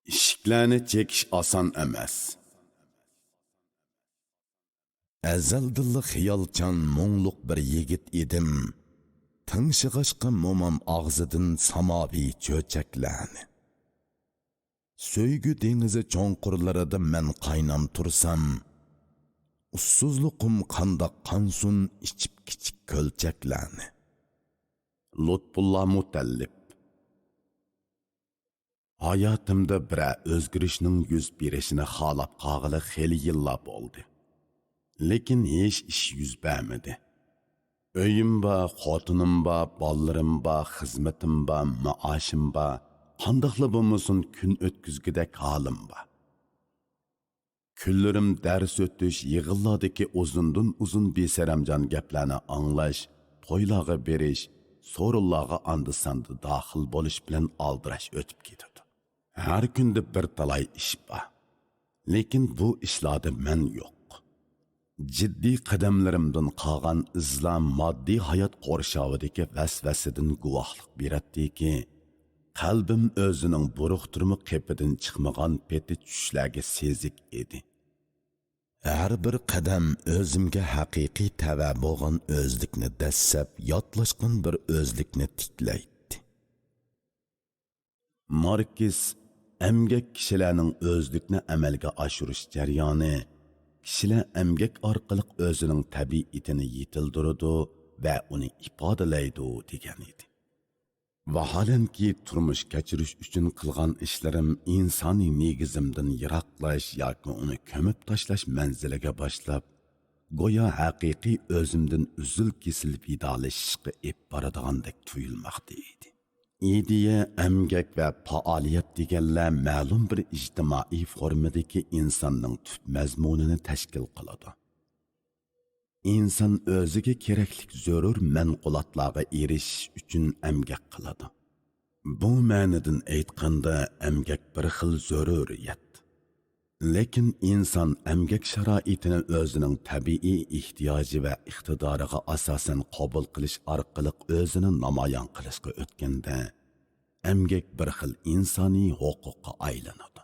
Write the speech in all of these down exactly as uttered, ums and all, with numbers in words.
ئىشىكلەرنى چېكىش ئاسان ئەمەس. ئەزەلدىنلا خىيالچان، مۇڭلۇق بىر يىگىت ئىدىم. تىڭشىغاچقا مومام ئاغزىدىن ساماۋى چۆچەكلەرنى. سۆيگۈ دېڭىزى چوڭقۇرلىرىدا مەن قاينام تۇرسام، ئۇسسۇزلۇقۇم قانداق قانسۇن ئىچىپ كىچىك كۆلچەكلەرنى. لۇتپۇللا مۇتەللىپ. ھاياتىمدا بىرەر ئۆزگىرىشنىڭ يۈز بېرىشىنى خالاپ قالغىلى خېلى يىللار بولدى. لېكىن ھېچ ئىش يۈز بەرمىدى. ئۆيۈم بار، خوتۇنۇم بار، بالىلىرىم بار، خىزمىتىم بار، مائاشىم بار، قانداقلا بولمىسۇن، كۈن ئۆتكۈزگۈدەك ھالىم بار. كۈنلىرىم دەرس ئۆتۈش، يىغىنلاردىكى ئۇزۇندىن ئۇزۇن بىسەرەمجان گەپلەرنى ئاڭلاش، تويلارغا بېرىش، سورۇنلارغا ئاندا-ساندا داخىل بولۇش بىلەن ئالدىراش ئۆتۈپ كېتىدۇ. ھەر كۈندە بىر تالاي ئىش بار. لېكىن بۇ ئىشلاردا مەن يوق. جىددىي قەدەملىرىمدىن قالغان ئىزلار ماددىي ھايات قورشاۋىدىكى ۋەسۋەسىدىن گۇۋاھلىق بېرەتتىكى، قەلبىم ئۆزىنىڭ بۇرۇقتۇرما قېپىدىن چىقمىغان پېتى چۈشلەرگە سېزىك ئىدى. ھەر بىر قەدەم ئۆزۈمگە ھەقىقىي تەۋە بولغان ئۆزلۈكنى دەسسەپ، ياتلاشقان بىر ئۆزلۈكنى تىكلەيتتى. ماركس، ئەمگەك كىشىلەرنىڭ ئۆزلۈكنى ئەمەلگە ئاشۇرۇش جەريانى، كىشىلەر ئەمگەك ئارقىلىق ئۆزىنىڭ تەبىئىتىنى يېتىلدۈرىدۇ ۋە ئۇنى ئىپادىلەيدۇ، دېگەن ئىدى. ۋاھالەنكى، تۇرمۇش كەچۈرۈش ئۈچۈن قىلغان ئىشلىرىم ئىنسانىي نېگىزىمدىن يىراقلاش ياكى ئۇنى كۆمۈپ تاشلاش مەنزىلىگە باشلاپ، گويا ھەقىقىي ئۆزۈمدىن ئۈزۈل-كېسىل ۋىدالىشىشقا ئېلىپ بارىدىغاندەك تۇيۇلماقتا ئىدى. ئىدىيە، ئەمگەك ۋە پائالىيەت دېگەنلەر مەلۇم بىر ئىجتىمائىي فورمىدىكى ئىنساننىڭ تۈپ مەزمۇنىنى تەشكىل قىلىدۇ. ئىنسان ئۆزىگە كېرەكلىك زۆرۈر مەنقۇلاتلارغا ئېرىشىش ئۈچۈن ئەمگەك قىلىدۇ. بۇ مەنىدىن ئېيتقاندا، ئەمگەك بىر خىل زۆرۈرىيەت. لېكىن ئىنسان ئەمگەك شارائىتىنى ئۆزىنىڭ تەبىئىي ئېھتىياجى ۋە ئىقتىدارىغا ئاساسەن قوبۇل قىلىش ئارقىلىق ئۆزىنى نامايان قىلىشقا ئۆتكەندە، ئەمگەك بىر خىل ئىنسانىي ھوقۇققا ئايلىنىدۇ.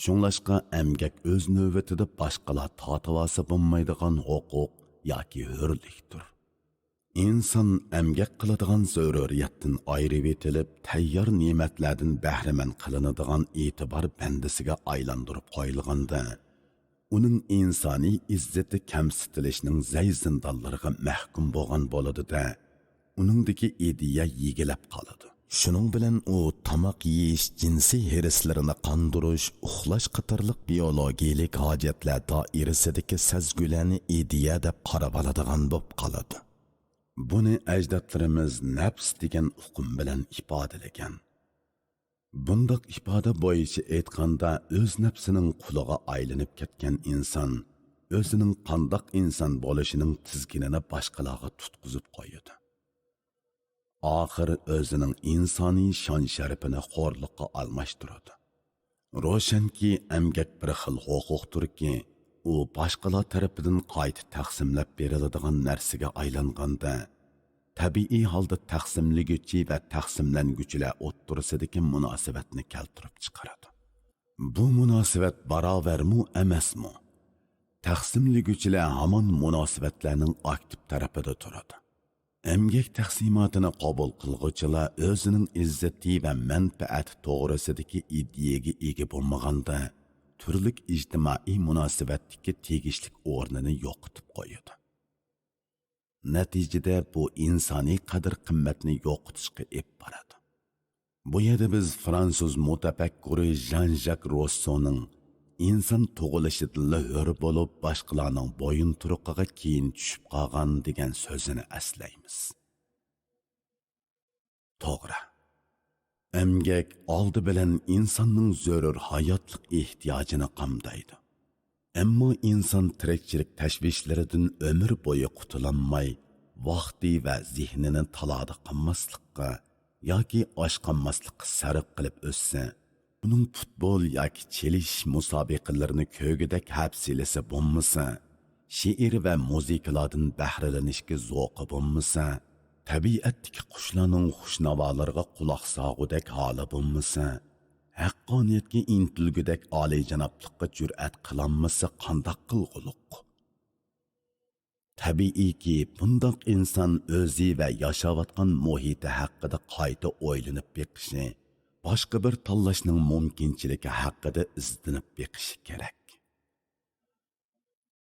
شۇڭلاشقا ئەمگەك ئۆز نۆۋىتىدە باشقىلار تارتىۋالسا بولمايدىغان ھوقۇق ياكى ھۆرلۈكتۇر. ئىنسان ئەمگەك قىلىدىغان زۆرۈرىيەتتىن ئايرىۋېتىلىپ، تەييار نېمەتلەردىن بەھرىمەن قىلىنىدىغان ئېتىبار بەندىسىگە ئايلاندۇرۇپ قويۇلغاندا، ئۇنىڭ ئىنسانىي ئىززىتى كەمسىتىلىشنىڭ زەي زىندانلىرىغا مەھكۇم بولغان بولىدۇ-دە، ئۇنىڭدىكى ئىدىيە يېگىلەپ قالىدۇ. شۇنىڭ بىلەن ئۇ تاماق يېيىش، جىنسىي ھېرىسلىرىنى قاندۇرۇش، ئۇخلاش قاتارلىق بىيولوگىيىلىك ھاجەتلەر دائىرىسىدىكى سەزگۈلەرنى ئىدىيە دەپ قارىۋالىدىغان بولۇپ قالىدۇ. بۇنى ئەجدادلىرىمىز نەپس دېگەن ئۇقۇم بىلەن ئىپادىلىگەن. بۇنداق ئىپادە بويىچە ئېيتقاندا، ئۆز نەپسىنىڭ قۇلىغا ئايلىنىپ كەتكەن ئىنسان ئۆزىنىڭ قانداق ئىنسان بولۇشىنىڭ تىزگىنىنى باشقىلارغا تۇتقۇزۇپ قويىدۇ. ئاخىر ئۆزىنىڭ ئىنسانىي شان-شەرىپىنى خورلۇققا ئالماشتۇرىدۇ. روشەنكى، ئەمگەك بىر خىل ھوقۇقتۇركى، ئۇ باشقىلار تەرىپىدىن قايتا تەقسىملەپ بېرىلىدىغان نەرسىگە ئايلانغاندا، تەبىئىي ھالدا تەقسىملىگۈچى ۋە تەقسىملەنگۈچىلەر ئوتتۇرىسىدىكى مۇناسىۋەتنى كەلتۈرۈپ چىقىرىدۇ. بۇ مۇناسىۋەت باراۋەرمۇ ئەمەسمۇ؟ تەقسىملىگۈچىلەر ھامان مۇناسىۋەتلەرنىڭ ئاكتىپ تەرىپىدە تۇرىدۇ. ئەمگەك تەقسىماتىنى قوبۇل قىلغۇچىلار ئۆزىنىڭ ئىززىتى ۋە مەنپەئەتى توغرىسىدىكى ئىدىيەگە ئىگە بولمىغاندا، تۈرلۈك ئىجتىمائىي مۇناسىۋەتتىكى تېگىشلىك ئورنىنى يوقىتىپ قويىدۇ. نەتىجىدە بۇ ئىنسانىي قەدىر-قىممەتنى يوقىتىشقا ئېلىپ بارىدۇ. بۇ يەردە بىز فرانسۇز مۇتەپەككۇرى ژان ژاك روسسونىڭ «ئىنسان تۇغۇلۇشىدىنلا ھۆر بولۇپ، باشقىلارنىڭ بويۇنتۇرۇقىغا كېيىن چۈشۈپ قالغان» دېگەن سۆزىنى ئەسلەيمىز. توغرا. ئەمگەك ئالدى بىلەن ئىنساننىڭ زۆرۈر ھاياتلىق ئېھتىياجىنى قامدايدۇ. ئەمما ئىنسان تىرىكچىلىك تەشۋىشلىرىدىن ئۆمۈر بويى قۇتۇلالماي، ۋاقتى ۋە زېھنىنى تالادا قالماسلىققا ياكى ئاچ قالماسلىققا سەرپ قىلىپ ئۆتسە، ئۇنىڭ پۇتبول ياكى چېلىشىش مۇسابىقىلىرىنى كۆرگۈدەك ھەپسىلىسى بولمىسا، شېئىر ۋە مۇزىكىلاردىن بەھرىلىنىشكە زوقى بولمىسا، تەبىئەتتىكى قۇشلارنىڭ خۇشناۋالىرىغا قۇلاق سالغۇدەك ھالى بولمىسا، ھەققانىيەتكە ئىنتىلگۈدەك ئالىيجانابلىققا جۈرئەت قىلالمىسا قانداق قىلغۇلۇق؟ تەبىئىيكى، بۇنداق ئىنسان ئۆزى ۋە ياشاۋاتقان مۇھىتى ھەققىدە قايتا ئويلىنىپ بېقىشى، باشقا بىر تاللاشنىڭ مۇمكىنچىلىكى ھەققىدە ئىزدىنىپ بېقىشى كېرەك.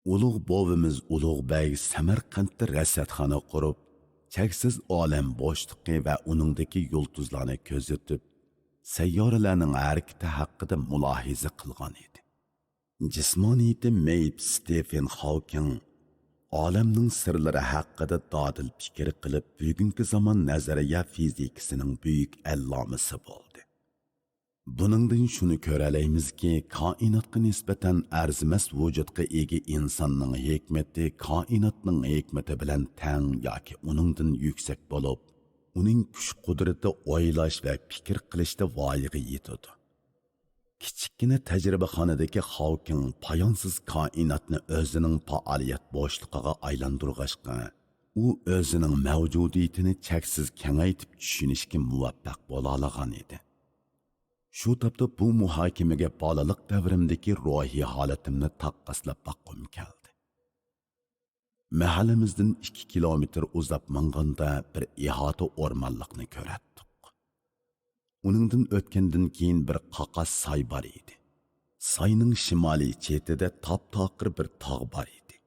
ئۇلۇغ بوۋىمىز ئۇلۇغ بەگ سەمەرقەنتتە رەسەتخانا قۇرۇپ، چەكسىز ئالەم بوشلۇقى ۋە ئۇنىڭدىكى يۇلتۇزلارنى كۆزىتىپ، سەييارىلەرنىڭ ھەرىكىتى ھەققىدە مۇلاھىزە قىلغان ئىدى. جىسمانىيىتى مېيىپ ستېفېن خاۋكىڭ ئالەمنىڭ سىرلىرى ھەققىدە دادىل پىكىر قىلىپ، بۈگۈنكى زامان نەزەرىيە فىزىكىسىنىڭ بۈيۈك ئەللامىسى بولدى. بۇنىڭدىن شۇنى كۆرەلەيمىزكى، كائىناتقا نىسبەتەن ئەرزىمەس ۋۇجۇدقا ئىگە ئىنساننىڭ ھېكمىتى كائىناتنىڭ ھېكمىتى بىلەن تەڭ ياكى ئۇنىڭدىن يۈكسەك بولۇپ، ئۇنىڭ كۈچ-قۇدرىتى ئويلاش ۋە پىكىر قىلىشتا ۋايىغا يېتىدۇ. كىچىككىنە تەجرىبىخانىدىكى خاۋكىڭ پايانسىز كائىناتنى ئۆزىنىڭ پائالىيەت بوشلۇقىغا ئايلاندۇرغاچقا، ئۇ ئۆزىنىڭ مەۋجۇدىيىتىنى چەكسىز كېڭەيتىپ چۈشىنىشكە مۇۋەپپەق بولالىغان ئىدى. شۇ تاپتا بۇ مۇھاكىمىگە بالىلىق دەۋرىمدىكى روھىي ھالىتىمنى تاققاسلاپ باققۇم كەلدى. مەھەللىمىزدىن ئىككى كىلومېتىر ئۇزاپ ماڭغاندا بىر ئىھاتە ئورمانلىقنى كۆرەتتۇق. ئۇنىڭدىن ئۆتكەندىن كېيىن بىر قاقاس ساي بار ئىدى. ساينىڭ شىمالىي چېتىدە تاپتاقىر بىر تاغ بار ئىدى.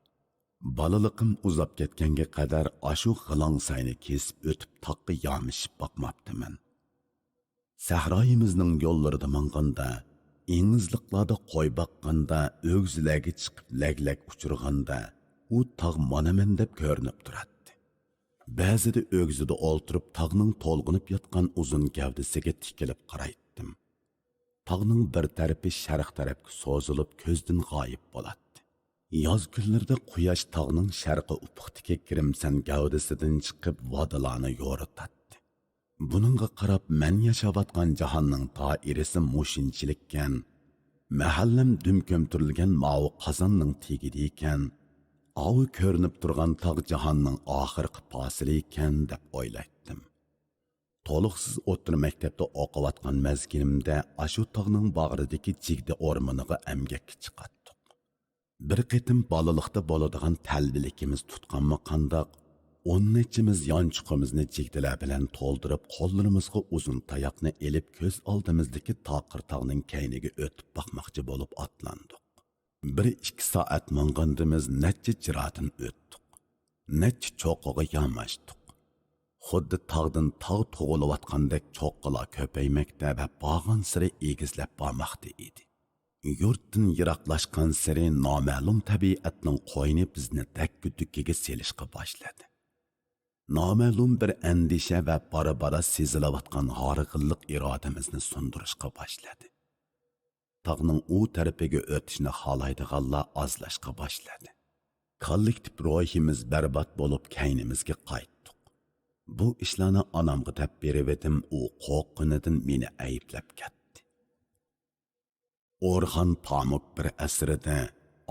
بالىلىقىم ئۇزاپ كەتكەنگە قەدەر ئاشۇ غىلاڭ ساينى كېسىپ ئۆتۈپ تاغقا يامىشىپ باقماپتىمەن. سەھرايىمىزنىڭ يوللىرىدا ماڭغاندا، ئېڭىزلىقلاردا قوي باققاندا، ئۆگزىلەرگە چىقىپ لەگلەك ئۇچۇرغاندا، ئۇ تاغ مانا مەن دەپ كۆرۈنۈپ تۇراتتى. بەزىدە ئۆگزىدە ئولتۇرۇپ، تاغنىڭ تولغىنىپ ياتقان ئۇزۇن گەۋدىسىگە تىكىلىپ قارايتتىم. تاغنىڭ بىر تەرىپى شەرق تەرەپكە سوزۇلۇپ، كۆزدىن غايىب بولاتتى. ياز كۈنلىرىدە قۇياش تاغنىڭ شەرقىي ئۇپۇقتىكى گىرىمسەن گەۋدىسىدىن چىقىپ، ۋادىلارنى يورۇتاتتى. بۇنىڭغا قاراپ، مەن ياشاۋاتقان جاھاننىڭ دائىرىسى مۇشۇنچىلىككەن، مەھەللەم دۈم كۆمتۈرۈلگەن ماۋۇ قازاننىڭ تېگىدىكەن، ئاۋۇ كۆرۈنۈپ تۇرغان تاغ جاھاننىڭ ئاخىرقى پاسىلى ئىكەن، دەپ ئويلايتتىم. تولۇقسىز ئوتتۇرا مەكتەپتە ئوقۇۋاتقان مەزگىلىمدە ئاشۇ تاغنىڭ باغرىدىكى جىگدە ئورمىنىغا ئەمگەككە چىقاتتۇق. بىر قېتىم بالىلىقتا بولىدىغان تەلۋىلىكىمىز تۇتقانمۇ قانداق، ئون نەچچىمىز يانچۇقىمىزنى جىگدىلەر بىلەن تولدۇرۇپ، قوللىرىمىزغا ئۇزۇن تاياقنى ئېلىپ، كۆز ئالدىمىزدىكى تاقىر تاغنىڭ كەينىگە ئۆتۈپ باقماقچى بولۇپ ئاتلاندۇق. بىر ئىككى سائەت ماڭغاندىمىز نەچچە جىرادىن ئۆتتۇق. نەچچە چوققىغا ياماشتۇق. خۇددى تاغدىن تاغ تۇغۇلۇۋاتقاندەك چوققىلار كۆپەيمەكتە ۋە بارغانسېرى ئېگىزلەپ بارماقتا ئىدى. يۇرتتىن يىراقلاشقانسېرى نامەلۇم تەبىئەتنىڭ قوينى بىزنى دەككە-دۈككىگە سېلىشقا باشلىدى. نامەلۇم بىر ئەندىشە ۋە بارا-بارا سېزىلىۋاتقان ھارغىنلىق ئىرادىمىزنى سۇندۇرۇشقا باشلىدى. تاغنىڭ ئۇ تەرىپىگە ئۆتۈشنى خالايدىغانلار ئازلاشقا باشلىدى. كوللېكتىپ روھىمىز بەربات بولۇپ، كەينىمىزگە قايتتۇق. بۇ ئىشلارنى ئانامغا دەپ بېرىۋىدىم، ئۇ قورققىنىدىن مېنى ئەيىبلەپ كەتتى. ئورخان پامۇك بىر ئەسىرىدە،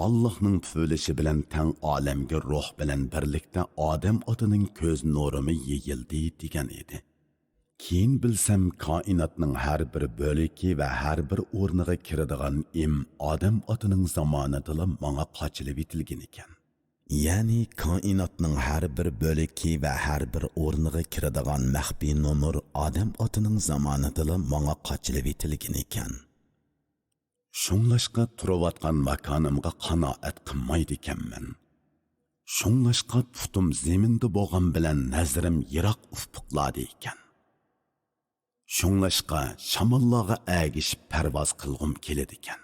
«ئاللاھنىڭ پۈۋلىشى بىلەن تەڭ ئالەمگە روھ بىلەن بىرلىكتە ئادەم ئاتىنىڭ كۆز نۇرىمۇ يېيىلدى» دېگەن ئىدى. كېيىن بىلسەم، كائىناتنىڭ ھەر بىر بۆلىكى ۋە ھەر بىر ئورنىغا كىرىدىغان ئىم ئادەم ئاتىنىڭ زامانىدىلا ماڭا قاچىلىۋېتىلگىنىكەن. يەنى كائىناتنىڭ ھەر بىر بۆلىكى ۋە ھەر بىر ئورنىغا كىرىدىغان مەخپىي نومۇر ئادەم ئاتىنىڭ زامانىدىلا ماڭا قاچىلىۋېتىلگىنىكەن. شۇڭلاشقا تۇرۇۋاتقان ماكانىمغا قانائەت قىلمايدىكەنمەن. شۇڭلاشقا پۇتۇم زېمىندا بولغان بىلەن نەزىرىم يىراق ئۇپۇقلاردا ئىكەن. شۇڭلاشقا شاماللارغا ئەگىشىپ پەرۋاز قىلغۇم كېلىدىكەن.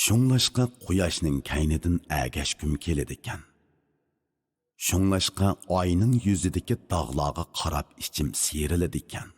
شۇڭلاشقا قۇياشنىڭ كەينىدىن ئەگەشكۈم كېلىدىكەن. شۇڭلاشقا ئاينىڭ يۈزىدىكى داغلارغا قاراپ ئىچىم سىيرىلىدىكەن.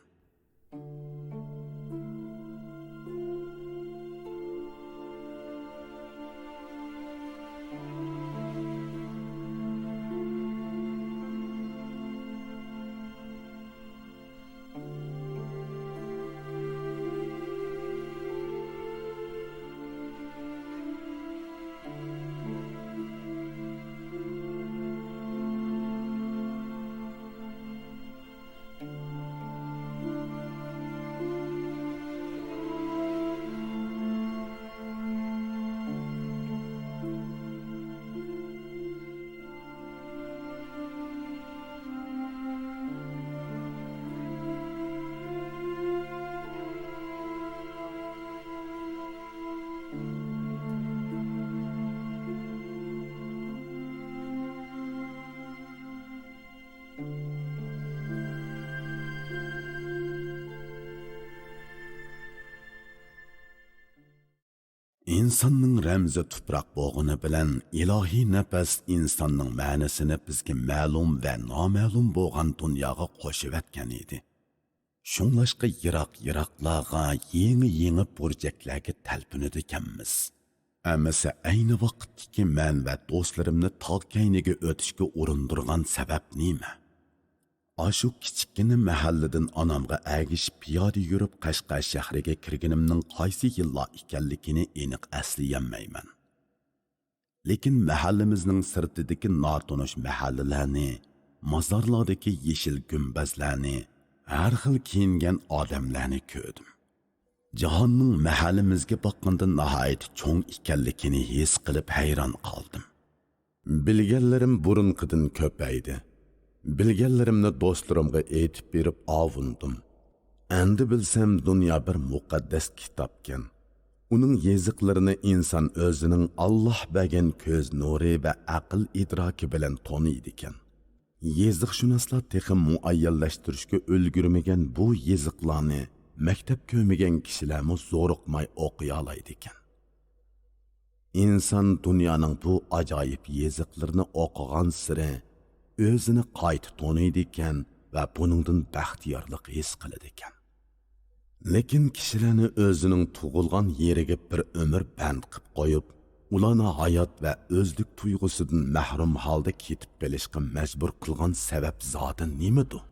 ئىنساننىڭ رەمزى تۇپراق بولغىنى بىلەن، ئىلاھىي نەپەس ئىنساننىڭ مەنىسىنى بىزگە مەلۇم ۋە نامەلۇم بولغان دۇنياغا قوشۇۋەتكەن ئىدى. شۇڭلاشقا يىراق-يىراقلارغا، يېڭى-يېڭى بۇرجەكلەرگە تەلپۈنىدىكەنمىز. ئەمىسە ئەينى ۋاقىتتىكى مەن ۋە دوستلىرىمنى تاغ كەينىگە ئۆتۈشكە ئۇرۇندۇرغان سەۋەب نېمە؟ ئاشۇ كىچىككىنە مەھەللىدىن ئانامغا ئەگىشىپ پىيادە يۈرۈپ قەشقەر شەھىرىگە كىرگىنىمنىڭ قايسى يىللار ئىكەنلىكىنى ئېنىق ئەسلىيەلمەيمەن. لېكىن مەھەللىمىزنىڭ سىرتىدىكى ناتونۇش مەھەللىلەرنى، مازارلاردىكى يېشىل گۈمبەزلەرنى، ھەر خىل كىيىنگەن ئادەملەرنى كۆردۈم. جاھاننىڭ مەھەللىمىزگە باققاندا ناھايىتى چوڭ ئىكەنلىكىنى ھېس قىلىپ ھەيران قالدىم. بىلگەنلىرىم بۇرۇنقىدىن كۆپەيدى. بىلگەنلىرىمنى دوستلىرىمغا ئېيتىپ بېرىپ ئاۋۇندۇم. ئەمدى بىلسەم، دۇنيا بىر مۇقەددەس كىتابكەن. ئۇنىڭ يېزىقلىرىنى ئىنسان ئۆزىنىڭ ئاللاھ بەرگەن كۆز نۇرى ۋە ئەقىل ئىدراكى بىلەن تونۇيدىكەن. يېزىقشۇناسلار تېخى مۇئەييەنلەشتۈرۈشكە ئۈلگۈرمىگەن بۇ يېزىقلارنى مەكتەپ كۆرمىگەن كىشىلەرمۇ زورۇقماي ئوقۇيالايدىكەن. ئىنسان دۇنيانىڭ بۇ ئاجايىپ يېزىقلىرىنى ئوقۇغانسېرى ئۆزىنى قايتا تونۇيدىكەن ۋە بۇنىڭدىن بەختىيارلىق ھېس قىلىدىكەن. لېكىن كىشىلەرنى ئۆزىنىڭ تۇغۇلغان يېرىگە بىر ئۆمۈر بەند قىپ قويۇپ، ئۇلارنى ھايات ۋە ئۆزلۈك تۇيغۇسىدىن مەھرۇم ھالدا كېتىپ قېلىشقا مەجبۇر قىلغان سەۋەب زادى نېمىدۇ؟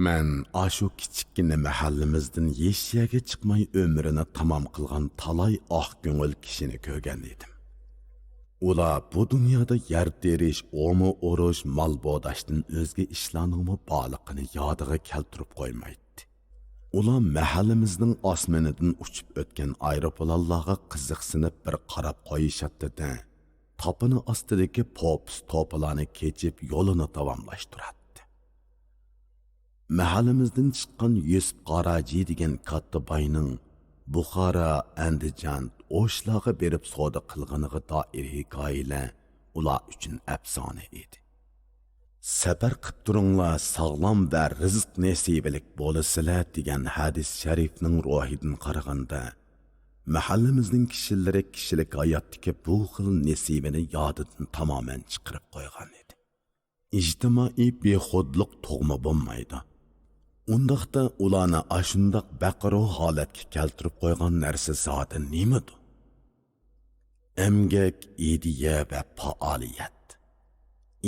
مەن ئاشۇ كىچىككىنە مەھەللىمىزدىن ھېچ يەرگە چىقماي ئۆمرىنى تامام قىلغان تالاي ئاق كۆڭۈل كىشىنى كۆرگەن ئىدىم. ئۇلار بۇ دۇنيادا يەر تېرىش، ئومۇ ئورۇش، مال بوداشتىن ئۆزگە ئىشلارنىڭمۇ بارلىقىنى يادىغا كەلتۈرۈپ قويمايتتى. ئۇلار مەھەللىمىزنىڭ ئاسمىنىدىن ئۇچۇپ ئۆتكەن ئايروپىلانلارغا قىزىقسىنىپ بىر قاراپ قويۇشاتتى-دە، تاپىنى ئاستىدىكى پوپۇس توپىلارنى كېچىپ يولىنى داۋاملاشتۇراتتى. مەھەللىمىزدىن چىققان يۈسۈپ قاراجى دېگەن كاتتا باينىڭ بۇخارا، ئەندىجان، ئوشلارغا بېرىپ سودا قىلغىنىغا دائىر ھېكايىلەر ئۇلار ئۈچۈن ئەپسانە ئىدى. «سەپەر قىپ تۇرۇڭلار، ساغلام ۋە رىزىق نېسىۋىلىك بولىسىلەر» دېگەن ھەدىس شەرىپنىڭ روھىدىن قارىغاندا، مەھەللىمىزنىڭ كىشىلىرى كىشىلىك ھاياتتىكى بۇ خىل نېسىۋىنى يادىدىن تامامەن چىقىرىپ قويغان ئىدى. ئىجتىمائىي بىخۇدلۇق تۇغما بولمايدۇ. ئۇنداقتا ئۇلارنى ئاشۇنداق بەقىرۇ ھالەتكە كەلتۈرۈپ قويغان نەرسە زادى نېمىدۇ؟ ئەمگەك، ئىدىيە ۋە پائالىيەت.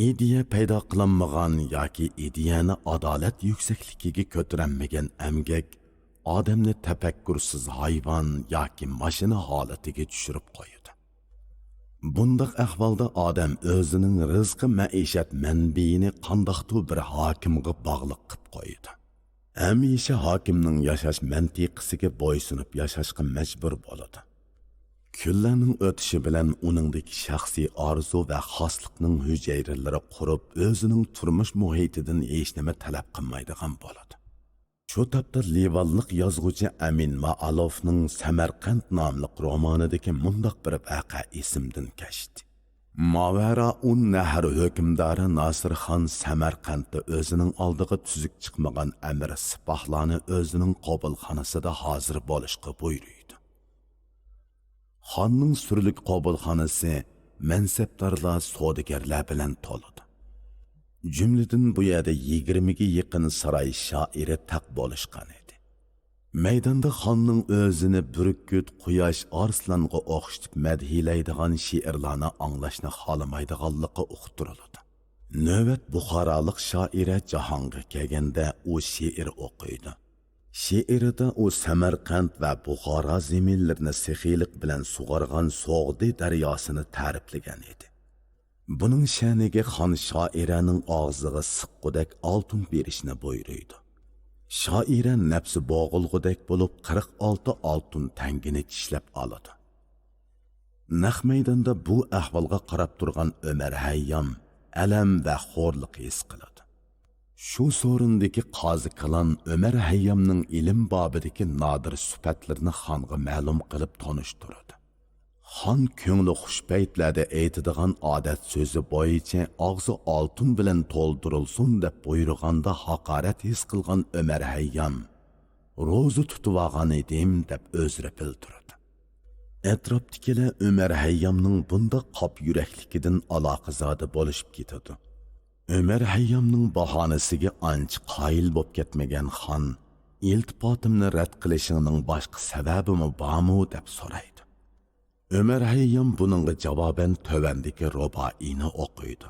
ئىدىيە پەيدا قىلالمىغان ياكى ئىدىيەنى ئادالەت يۈكسەكلىكىگە كۆتۈرەلمىگەن ئەمگەك ئادەمنى تەپەككۇرسىز ھايۋان ياكى ماشىنا ھالىتىگە چۈشۈرۈپ قويىدۇ. بۇنداق ئەھۋالدا ئادەم ئۆزىنىڭ رىزقى، مەئىشەت مەنبىيىنى قانداقتۇر بىر ھاكىمغا باغلىق قىپ قويىدۇ. ھەمىشە ھاكىمنىڭ ياشاش مەنتىقىسىگە بويسۇنۇپ ياشاشقا مەجبۇر بولىدۇ. كۈنلەرنىڭ ئۆتۈشى بىلەن ئۇنىڭدىكى شەخسىي ئارزۇ ۋە خاسلىقنىڭ ھۈجەيرىلىرى قۇرۇپ، ئۆزىنىڭ تۇرمۇش مۇھىتىدىن ھېچنېمە تەلەپ قىلمايدىغان بولىدۇ. شۇ تاپتا لىۋانلىق يازغۇچى ئەمىن مائالوفنىڭ سەمەرقەنت ناملىق رومانىدىكى مۇنداق بىر ۋەقە ئېسىمدىن كەچتى. ماۋەرائۇن نەھر ھۆكۈمدارى ناسىرخان سەمەرقەنتتە ئۆزىنىڭ ئالدىغا تۈزۈك چىقمىغان ئەمىر سىپاھلارنى ئۆزىنىڭ قوبۇلخانىسىدا ھازىر بولۇشقا بۇيرۇيدۇ. خاننىڭ سۈرلۈك قوبۇلخانىسى مەنسەپدارلار، سودىگەرلەر بىلەن تولىدۇ. جۈملىدىن بۇ يەردە يىگىرمىگە يېقىن ساراي شائىرى تەق بولۇشقان ئىدى. مەيداندا خاننىڭ ئۆزىنى بۈركۈت، قۇياش، ئارسلانغا ئوخشىتىپ مەدھىيلەيدىغان شېئىرلارنى ئاڭلاشنى خالىمايدىغانلىقى ئۇقتۇرۇلىدۇ. نۆۋەت بۇخارالىق شائىرە جاھانغا كەلگەندە، ئۇ شېئىر ئوقۇيدۇ. شېئىرىدا ئۇ سەمەرقەنت ۋە بۇخارا زېمىنلىرىنى سېخىيلىق بىلەن سۇغارغان سوغدى دەرياسىنى تەرىپلىگەن ئىدى. بۇنىڭ شەنىگە خان شائىرەنىڭ ئاغزىغا سىققۇدەك ئالتۇن بېرىشنى بۇيرۇيدۇ. شائىرە نەپسى بوغۇلغۇدەك بولۇپ، قىرىق ئالتە ئالتۇن تەڭگىنى چىشلەپ ئالىدۇ. نەق مەيداندا بۇ ئەھۋالغا قاراپ تۇرغان ئۆمەر ھەييام ئەلەم ۋە خورلۇق ھېس قىلىدۇ. شۇ سورۇندىكى قازى كالان ئۆمەر ھەييامنىڭ ئىلىم بابىدىكى نادىر سۈپەتلىرىنى خانغا مەلۇم قىلىپ تونۇشتۇرىدۇ. خان كۆڭلى خۇش پەيتلەردە ئېيتىدىغان ئادەت سۆزى بويىچە ئاغزى ئالتۇن بىلەن تولدۇرۇلسۇن دەپ بۇيرۇغاندا ھاقارەت ھېس قىلغان ئۆمەر ھەييام، «روزا تۇتۇۋالغان ئىدىم» دەپ ئۆزرە بىلدۈرىدۇ. ئەتراپتىكىلەر ئۆمەر ھەييامنىڭ بۇنداق قاپ يۈرەكلىكىدىن ئالاقىزادە بولۇشۇپ كېتىدۇ. ئۆمەر ھەييامنىڭ باھانىسىگە ئانچە قايىل بولۇپ كەتمىگەن خان، «ئىلتىپاتىمنى رەت قىلىشىڭنىڭ باشقا سەۋەبىمۇ بارمۇ؟» دەپ سورايدۇ. ئۆمەر ھەييام بۇنىڭغا جاۋابەن تۆۋەندىكى رۇبائىينى ئوقۇيدۇ.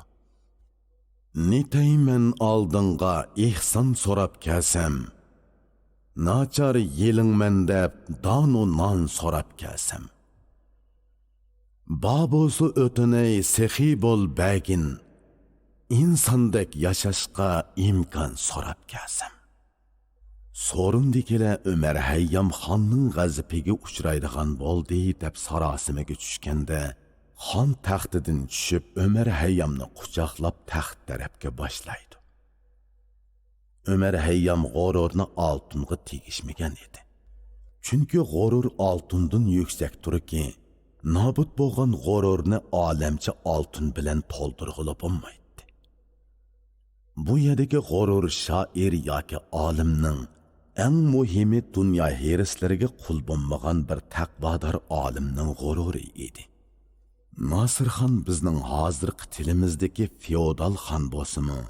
نېتەيمەن ئالدىڭغا ئېھسان سوراپ كەلسەم، ناچار يېلىڭمەن دەپ دانۇ نان سوراپ كەلسەم. بار بولسا ئۆتۈنەي سېخىي بول بەرگىن، ئىنساندەك ياشاشقا ئىمكان سوراپ كەلسەم. سورۇندىكىلەر ئۆمەر ھەييام خاننىڭ غەزىپىگە ئۇچرايدىغان بولدى دەپ ساراسىمىگە چۈشكەندە، خان تەختىدىن چۈشۈپ، ئۆمەر ھەييامنى قۇچاقلاپ تەخت تەرەپكە باشلايدۇ. ئۆمەر ھەييام غۇرۇرنى ئالتۇنغا تېگىشمىگەن ئىدى. چۈنكى غۇرۇر ئالتۇندىن يۈكسەكتۇركى، نابۇت بولغان غۇرۇرنى ئالەمچە ئالتۇن بىلەن تولدۇرغىلى بولمايتتى. بۇ يەردىكى غۇرۇر شائىر ياكى ئالىمنىڭ، ئەڭ مۇھىمى دۇنيا ھېرىسلىرىگە قۇل بولمىغان بىر تەقۋادار ئالىمنىڭ غۇرۇرى ئىدى. ناسىرخان بىزنىڭ ھازىرقى تىلىمىزدىكى فېئودال خان بولسىمۇ،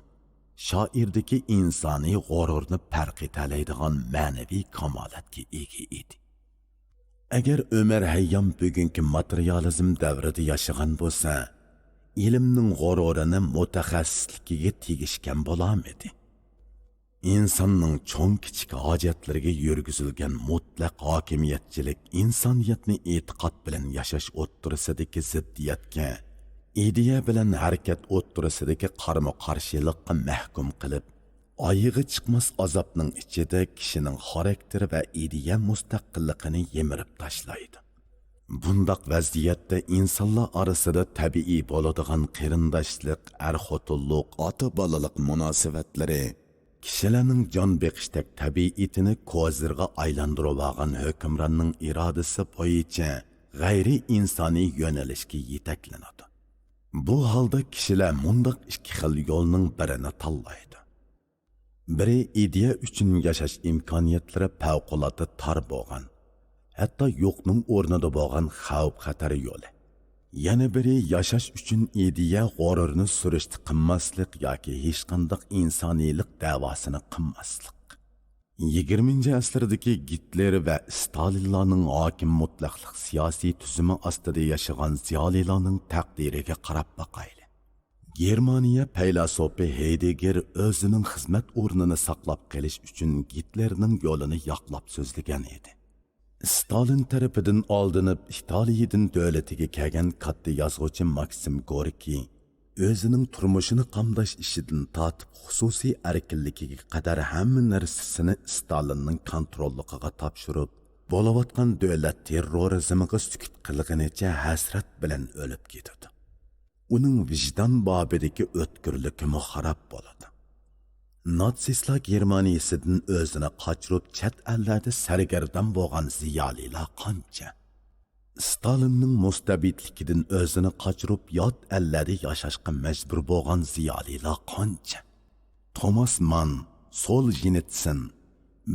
شائىردىكى ئىنسانىي غۇرۇرنى پەرق ئېتەلەيدىغان مەنىۋى كامالەتكە ئىگە ئىدى. ئەگەر ئۆمەر ھەييام بۈگۈنكى ماتېرىيالىزم دەۋرىدە ياشىغان بولسا، ئىلىمنىڭ غۇرۇرىنى مۇتەخەسسىسلىكىگە تېگىشكەن بولامىدى؟ ئىنساننىڭ چوڭ-كىچىك ھاجەتلىرىگە يۈرگۈزۈلگەن مۇتلەق ھاكىمىيەتچىلىك ئىنسانىيەتنى ئېتىقاد بىلەن ياشاش ئوتتۇرىسىدىكى زىددىيەتكە، ئىدىيە بىلەن ھەرىكەت ئوتتۇرىسىدىكى قارىمۇ-قارشىلىققا مەھكۇم قىلىپ، ئايىغى چىقماس ئازابنىڭ ئىچىدە كىشىنىڭ خاراكتېر ۋە ئىدىيە مۇستەقىللىقىنى يىمىرىپ تاشلايدۇ. بۇنداق ۋەزىيەتتە ئىنسانلار ئارىسىدا تەبىئىي بولىدىغان قېرىنداشلىق، ئەر-خوتۇنلۇق، ئاتا-بالىلىق مۇناسىۋەتلىرى، كىشىلەرنىڭ جان بېقىشتەك تەبىئىتىنى كوزىرغا ئايلاندۇرۇۋالغان ھۆكۈمراننىڭ ئىرادىسى بويىچە غەيرىي ئىنسانىي يۆنىلىشكە يېتەكلىنىدۇ. بۇ ھالدا كىشىلەر مۇنداق ئىككى خىل يولنىڭ بىرىنى تاللايدۇ. بىرى ئىدىيە ئۈچۈن ياشاش ئىمكانىيەتلىرى پەۋقۇلئاددە تار بولغان، ھەتتا يوقنىڭ ئورنىدا بولغان خەۋپ-خەتەر يولى. يەنە بىرى ياشاش ئۈچۈن ئىدىيە غۇرۇرىنى سۈرۈشتە قىلماسلىق ياكى ھېچقانداق ئىنسانىيلىق دەۋاسىنى قىلماسلىق. يىگىرمىنچى ئەسىردىكى گىتلېر ۋە ستالىنلارنىڭ ھاكىم مۇتلەقلىق سىياسىي تۈزۈمى ئاستىدا ياشىغان زىيالىيلارنىڭ تەقدىرىگە قاراپ باقايلى. گېرمانىيە پەيلاسوپى ھېيدېگېر ئۆزىنىڭ خىزمەت ئورنىنى ساقلاپ قېلىش ئۈچۈن گىتلېرنىڭ يولىنى ياقلاپ سۆزلىگەن ئىدى. ستالىن تەرىپىدىن ئالدىنىپ ئىتالىيىدىن دۆلىتىگە كەلگەن كاتتا يازغۇچى ماكسىم گوركىي ئۆزىنىڭ تۇرمۇشىنى قامداش ئىشىدىن تارتىپ خۇسۇسىي ئەركىنلىكىگە قەدەر ھەممە نەرسىسىنى ستالىننىڭ كونتروللۇقىغا تاپشۇرۇپ، بولۇۋاتقان دۆلەت تېررورىزمىغا سۈكۈت قىلغىنىچە ھەسرەت بىلەن ئۆلۈپ كېتىدۇ. ئۇنىڭ ۋىجدان بابىدىكى ئۆتكۈرلۈكىمۇ خاراب بولىدۇ. ناتسىستلار گېرمانىيىسىدىن ئۆزىنى قاچۇرۇپ، چەت ئەللەردە سەرگەردان بولغان زىيالىيلار قانچە؟ ستالىننىڭ مۇستەبىتلىكىدىن ئۆزىنى قاچۇرۇپ، يات ئەللەردە ياشاشقا مەجبۇر بولغان زىيالىيلار قانچە؟ توماس مان، سولژېنىتسىن،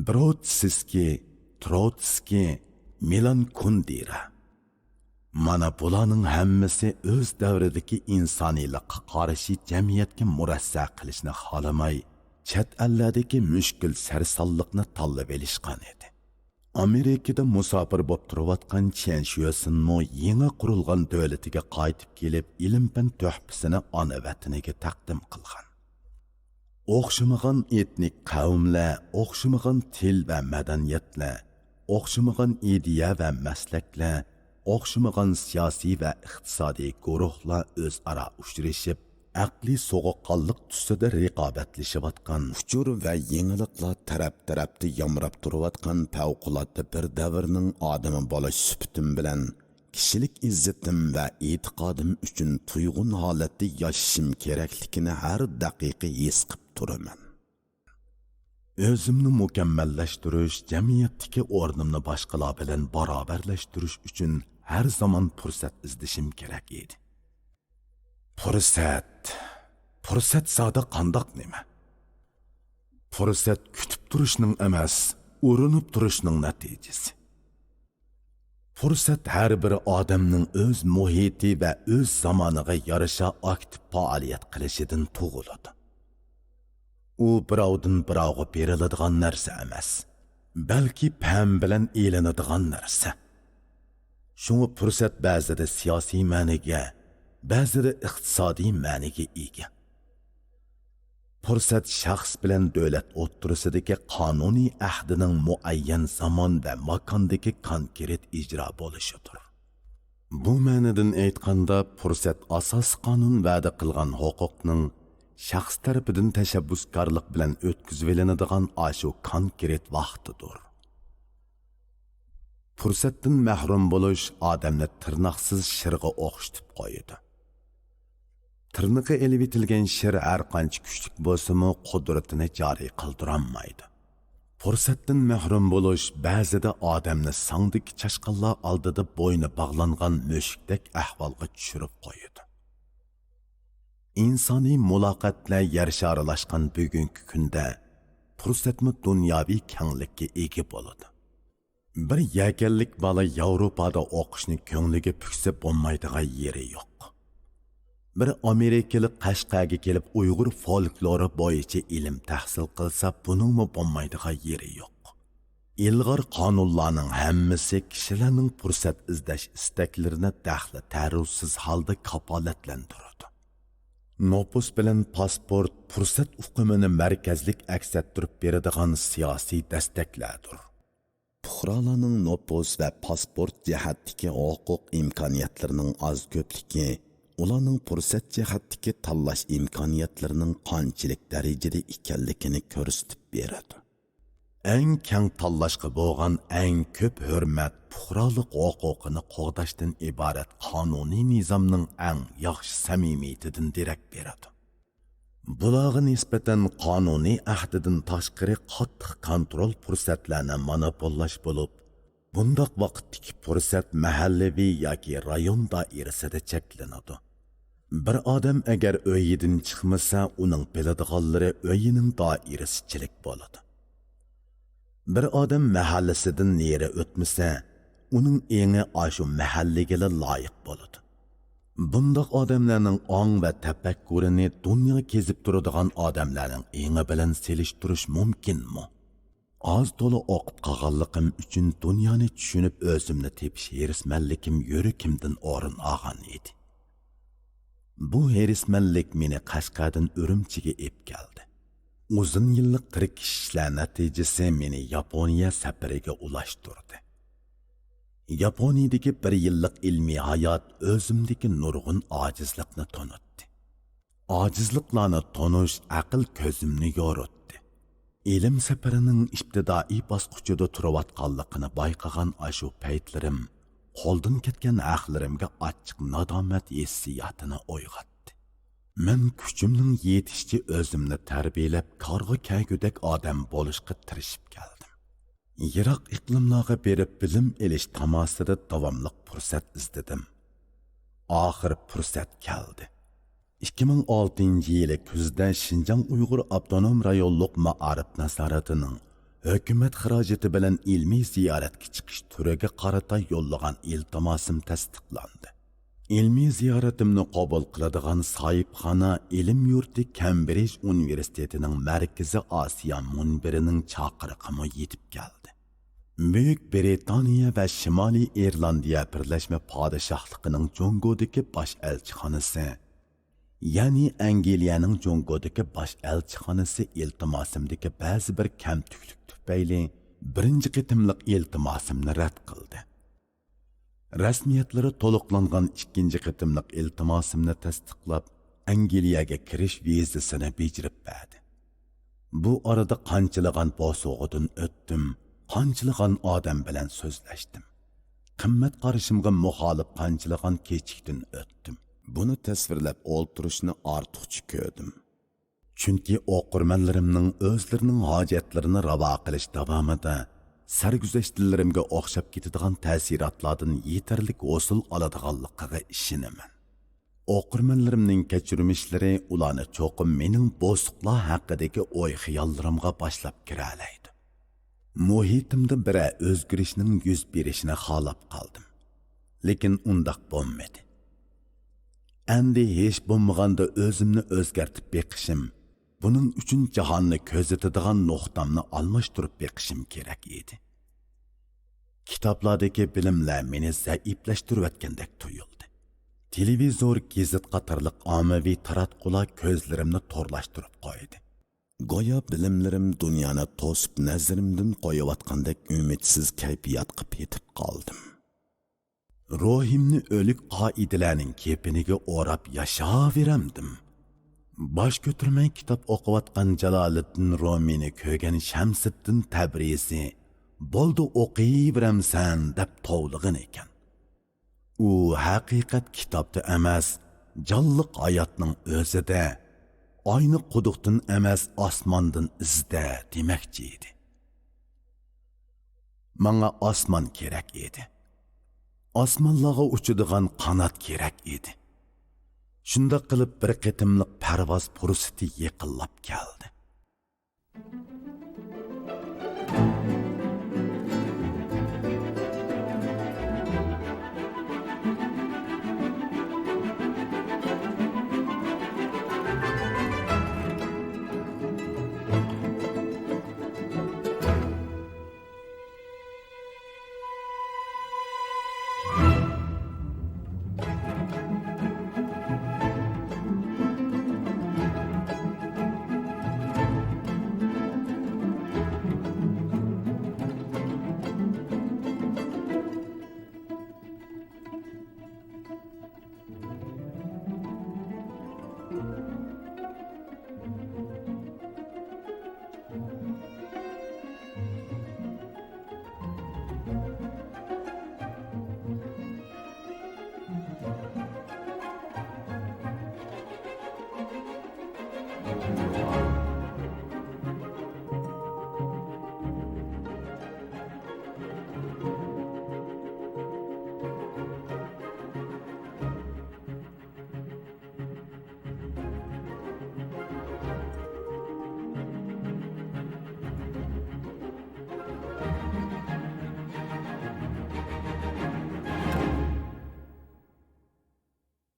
بروتسىسكىي، تروتسكىي، مىلان كۇندېرا. مانا بۇلارنىڭ ھەممىسى ئۆز دەۋرىدىكى ئىنسانىيلىققا قارشى جەمئىيەتكە مۇرەسسە قىلىشنى خالىماي، چەت ئەللەردىكى مۈشكۈل سەرسانلىقنى تاللىۋېلىشقان ئىدى. ئامېرىكىدا مۇساپىر بولۇپ تۇرۇۋاتقان چيەن شۆسىنمۇ يېڭى قۇرۇلغان دۆلىتىگە قايتىپ كېلىپ، ئىلىم-پەن تۆھپىسىنى ئانا ۋەتىنىگە تەقدىم قىلغان. ئوخشىمىغان ئېتنىك قەۋملەر، ئوخشىمىغان تىل ۋە مەدەنىيەتلەر، ئوخشىمىغان ئىدىيە ۋە مەسلەكلەر، ئوخشىمىغان سىياسىي ۋە ئىقتىسادىي گۇرۇھلار ئۆزئارا ئۇچرىشىپ، ئەقلىي سوغۇققانلىق تۈسىدە رىقابەتلىشىۋاتقان، ئۇچۇر ۋە يېڭىلىقلار تەرەپ-تەرەپتە يامراپ تۇرۇۋاتقان پەۋقۇلئاددە بىر دەۋرنىڭ ئادىمى بولۇش سۈپىتىم بىلەن، كىشىلىك ئىززىتىم ۋە ئېتىقادىم ئۈچۈن تۇيغۇن ھالەتتە ياشىشىم كېرەكلىكىنى ھەر دەقىقە ھېس قىپ تۇرىمەن. ئۆزۈمنى مۇكەممەللەشتۈرۈش، جەمئىيەتتىكى ئورنۇمنى باشقىلار بىلەن باراۋەرلەشتۈرۈش ئۈچۈن ھەر زامان پۇرسەت ئىزدىشىم كېرەك ئىدى. پۇرسەت. پۇرسەت زادى قانداق نېمە؟ پۇرسەت كۈتۈپ تۇرۇشنىڭ ئەمەس، ئۇرۇنۇپ تۇرۇشنىڭ نەتىجىسى. پۇرسەت ھەر بىر ئادەمنىڭ ئۆز مۇھىتى ۋە ئۆز زامانىغا يارىشا ئاكتىپ پائالىيەت قىلىشىدىن تۇغۇلىدۇ. ئۇ بىراۋدىن بىراۋغا بېرىلىدىغان نەرسە ئەمەس، بەلكى پەم بىلەن ئېلىنىدىغان نەرسە. شۇڭا پۇرسەت بەزىدە سىياسىي مەنىگە، بەزىدە ئىقتىسادىي مەنىگە ئىگە. پۇرسەت شەخس بىلەن دۆلەت ئوتتۇرىسىدىكى قانۇنىي ئەھدىنىڭ مۇئەييەن زامان ۋە ماكاندىكى كونكرېت ئىجرا بولۇشىدۇر. بۇ مەنىدىن ئېيتقاندا، پۇرسەت ئاساسىي قانۇن ۋەدە قىلغان ھوقۇقنىڭ شەخس تەرىپىدىن تەشەببۇسكارلىق بىلەن ئۆتكۈزۈۋېلىنىدىغان ئاشۇ كونكرېت ۋاقتىدۇر. پۇرسەتتىن مەھرۇم بولۇش ئادەمنى تىرناقسىز شىرغا ئوخشىتىپ قويىدۇ. تىرنىقى ئېلىۋېتىلگەن شىر ھەرقانچە كۈچلۈك بولسىمۇ، قۇدرىتىنى جارى قىلدۇرالمايدۇ. پۇرسەتتىن مەھرۇم بولۇش بەزىدە ئادەمنى ساڭدىكى چاشقانلار ئالدىدا بوينى باغلانغان مۈشۈكتەك ئەھۋالغا چۈشۈرۈپ قويىدۇ. ئىنسانىي مۇلاقاتلار يەر شارىلاشقان بۈگۈنكى كۈندە پۇرسەتمۇ دۇنياۋى كەڭلىككە ئىگە بولىدۇ. بىر يەكەنلىك بالا ياۋروپادا ئوقۇشنى كۆڭلىگە پۈكسە بولمايدىغان يېرى يوق. بىر ئامېرىكىلىق قەشقەرگە كېلىپ ئۇيغۇر فولكلورى بويىچە ئىلىم تەھسىل قىلسا، بۇنىڭمۇ بولمايدىغان يېرى يوق. ئىلغار قانۇنلارنىڭ ھەممىسى كىشىلەرنىڭ پۇرسەت ئىزدەش ئىستەكلىرىنى دەخلى تەرۇزسىز ھالدا كاپالەتلەندۈرىدۇ. نوپۇس بىلەن پاسپورت پۇرسەت ئۇقۇمىنى مەركەزلىك ئەكس ئەتتۈرۈپ بېرىدىغان سىياسىي دەستەكلەردۇر. پۇقرالارنىڭ نوپۇس ۋە پاسپورت جەھەتتىكى ھوقۇق ئىمكانىيەتلىرىنىڭ ئاز كۆپلۈكى ئۇلارنىڭ پۇرسەت جەھەتتىكى تاللاش ئىمكانىيەتلىرىنىڭ قانچىلىك دەرىجىدە ئىكەنلىكىنى كۆرسىتىپ بېرىدۇ. ئەڭ كەڭ تاللاشقا بولغان ئەڭ كۆپ ھۆرمەت پۇقرالىق ھوقۇقىنى قوغداشتىن ئىبارەت قانۇنىي نىزامنىڭ ئەڭ ياخشى سەمىمىيىتىدىن دېرەك بېرىدۇ. بۇلارغا نىسبەتەن قانۇنىي ئەھدىدىن تاشقىرى قاتتىق كونترول پۇرسەتلەرنى مونوپوللاش بولۇپ، بۇنداق ۋاقىتتىكى پۇرسەت مەھەللىۋى ياكى رايون دائىرىسىدە چەكلىنىدۇ. بىر ئادەم ئەگەر ئۆيىدىن چىقمىسا، ئۇنىڭ بىلىدىغانلىرى ئۆيىنىڭ دائىرىسىچىلىك بولىدۇ. بىر ئادەم مەھەللىسىدىن نېرى ئۆتمىسە، ئۇنىڭ ئېڭى ئاشۇ مەھەللىگىلا لايىق بولىدۇ. بۇنداق ئادەملەرنىڭ ئاڭ ۋە تەپەككۇرىنى دۇنيا كېزىپ تۇرىدىغان ئادەملەرنىڭ ئېڭى بىلەن سېلىشتۇرۇش مۇمكىنمۇ؟ ئاز تولا ئوقۇپ قالغانلىقىم ئۈچۈن دۇنيانى چۈشىنىپ ئۆزۈمنى تېپىش ھېرىسمەنلىكىم يۈرىكىمدىن ئورۇن ئالغان ئىدى. بۇ ھېرىسمەنلىك مېنى قەشقەردىن ئۈرۈمچىگە ئېلىپ كەلدى. ئۇزۇن يىللىق تىركىشىشلەر نەتىجىسى مېنى ياپونىيە سەپىرىگە ئۇلاشتۇردى. ياپونىيىدىكى بىر يىللىق ئىلمىي ھايات ئۆزۈمدىكى نۇرغۇن ئاجىزلىقنى تونۇتتى. ئاجىزلىقلارنى تونۇش ئەقىل كۆزۈمنى يورۇتتى. ئىلىم سەپىرىنىڭ ئىپتىدائىي باسقۇچىدا تۇرۇۋاتقانلىقىنى بايقىغان ئاشۇ پەيتلىرىم قولدىن كەتكەن ھەقلىرىمگە ئاچچىق نادامەت ھېسسىياتىنى ئويغاتتى. مەن كۈچۈمنىڭ يېتىشىچە ئۆزۈمنى تەربىيەلەپ، كارغا كەلگۈدەك ئادەم بولۇشقا تىرىشىپ كەلدىم. يىراق ئىقلىملارغا بېرىپ بىلىم ئېلىش تاماسىدا داۋاملىق پۇرسەت ئىزدىدىم. ئاخىر پۇرسەت كەلدى. ئىككى مىڭ ئالتىنچى يىلى كۈزدە شىنجاڭ ئۇيغۇر ئاپتونوم رايونلۇق مائارىپ نازارىتىنىڭ ھۆكۈمەت خىراجىتى بىلەن ئىلمىي زىيارەتكە چىقىش تۈرىگە قارىتا يوللىغان ئىلتىماسىم تەستىقلاندى. ئىلمىي زىيارىتىمنى قوبۇل قىلىدىغان ساھىبخانا ئىلىم يۇرتى كەمبرىج ئۇنىۋېرسىتېتىنىڭ مەركىزىي ئاسىيا مۇنبىرىنىڭ چاقىرىقىمۇ يېتىپ كەلدى. بۈيۈك برىتانىيە ۋە شىمالىي ئىرلاندىيە بىرلەشمە پادىشاھلىقىنىڭ جۇڭگودىكى باش ئەلچىخانىسى، يەنى ئەنگلىيەنىڭ جۇڭگودىكى باش ئەلچىخانىسى ئىلتىماسىمدىكى بەزى بىر كەمتۈكلۈك تۈپەيلى بىرىنچى قېتىملىق ئىلتىماسىمنى رەت قىلدى. رەسمىيەتلىرى تولۇقلانغان ئىككىنچى قېتىملىق ئىلتىماسىمنى تەستىقلاپ، ئەنگلىيەگە كىرىش ۋىزىسىنى بېجىرىپ بەردى. بۇ ئارىدا قانچىلىغان بوسۇغىدىن ئۆتتۈم، قانچىلىغان ئادەم بىلەن سۆزلەشتىم. قىممەت قارىشىمغا مۇخالىپ قانچىلىغان كېچىكتىن ئۆتتۈم. بۇنى تەسۋىرلەپ ئولتۇرۇشنى ئارتۇقچە كۆردۈم. چۈنكى ئوقۇرمەنلىرىمنىڭ ئۆزلىرىنىڭ ھاجەتلىرىنى راۋا قىلىش داۋامىدا سەرگۈزەشتلىرىمگە ئوخشاپ كېتىدىغان تەسىراتلاردىن يېتەرلىك ھوسۇل ئالىدىغانلىقىغا ئىشىنىمەن. ئوقۇرمەنلىرىمنىڭ كەچۈرمىشلىرى ئۇلارنى چوقۇم مېنىڭ بوسۇغلار ھەققىدىكى ئوي-خىياللىرىمغا باشلاپ كىرەلەيدۇ. مۇھىتىمدا بىرەر ئۆزگىرىشنىڭ يۈز بېرىشىنى خالاپ قالدىم. لېكىن ئۇنداق بولمىدى. ئەمدى ھېچ بولمىغاندا ئۆزۈمنى ئۆزگەرتىپ بېقىشىم، بۇنىڭ ئۈچۈن جاھاننى كۆزىتىدىغان نۇقتامنى ئالماشتۇرۇپ بېقىشىم كېرەك ئىدى. كىتابلاردىكى بىلىملەر مېنى زەئىپلەشتۈرۈۋەتكەندەك تۇيۇلدى. تېلېۋىزور، گېزىت قاتارلىق ئاممىۋى تاراتقۇلار كۆزلىرىمنى تورلاشتۇرۇپ قويدى. گويا بىلىملىرىم دۇنيانى توسۇپ نەزىرىمدىن قويۇۋاتقاندەك ئۈمىدسىز كەيپىياتقا پېتىپ قالدىم. روھىمنى ئۆلۈك قائىدىلەرنىڭ كېپىنىگە ئوراپ ياشاۋېرەمدىم. باش كۆتۈرمەي كىتاب ئوقۇۋاتقان جالالىدىن رومىنى كۆرگەن شەمسىدىن تەبرىزى، «بولدى، ئوقۇۋېرەمسەن» دەپ توۋلىغىنىكەن. ئۇ ھەقىقەت كىتابتا ئەمەس، جانلىق ھاياتنىڭ ئۆزىدە، ئاينى قۇدۇقتىن ئەمەس، ئاسماندىن ئىزدە دېمەكچى ئىدى. ماڭا ئاسمان كېرەك ئىدى. ئاسمانلارغا ئۇچىدىغان قانات كېرەك ئىدى. شۇنداق قىلىپ بىر قېتىملىق پەرۋاز پۇرسىتى يېقىنلاپ كەلدى.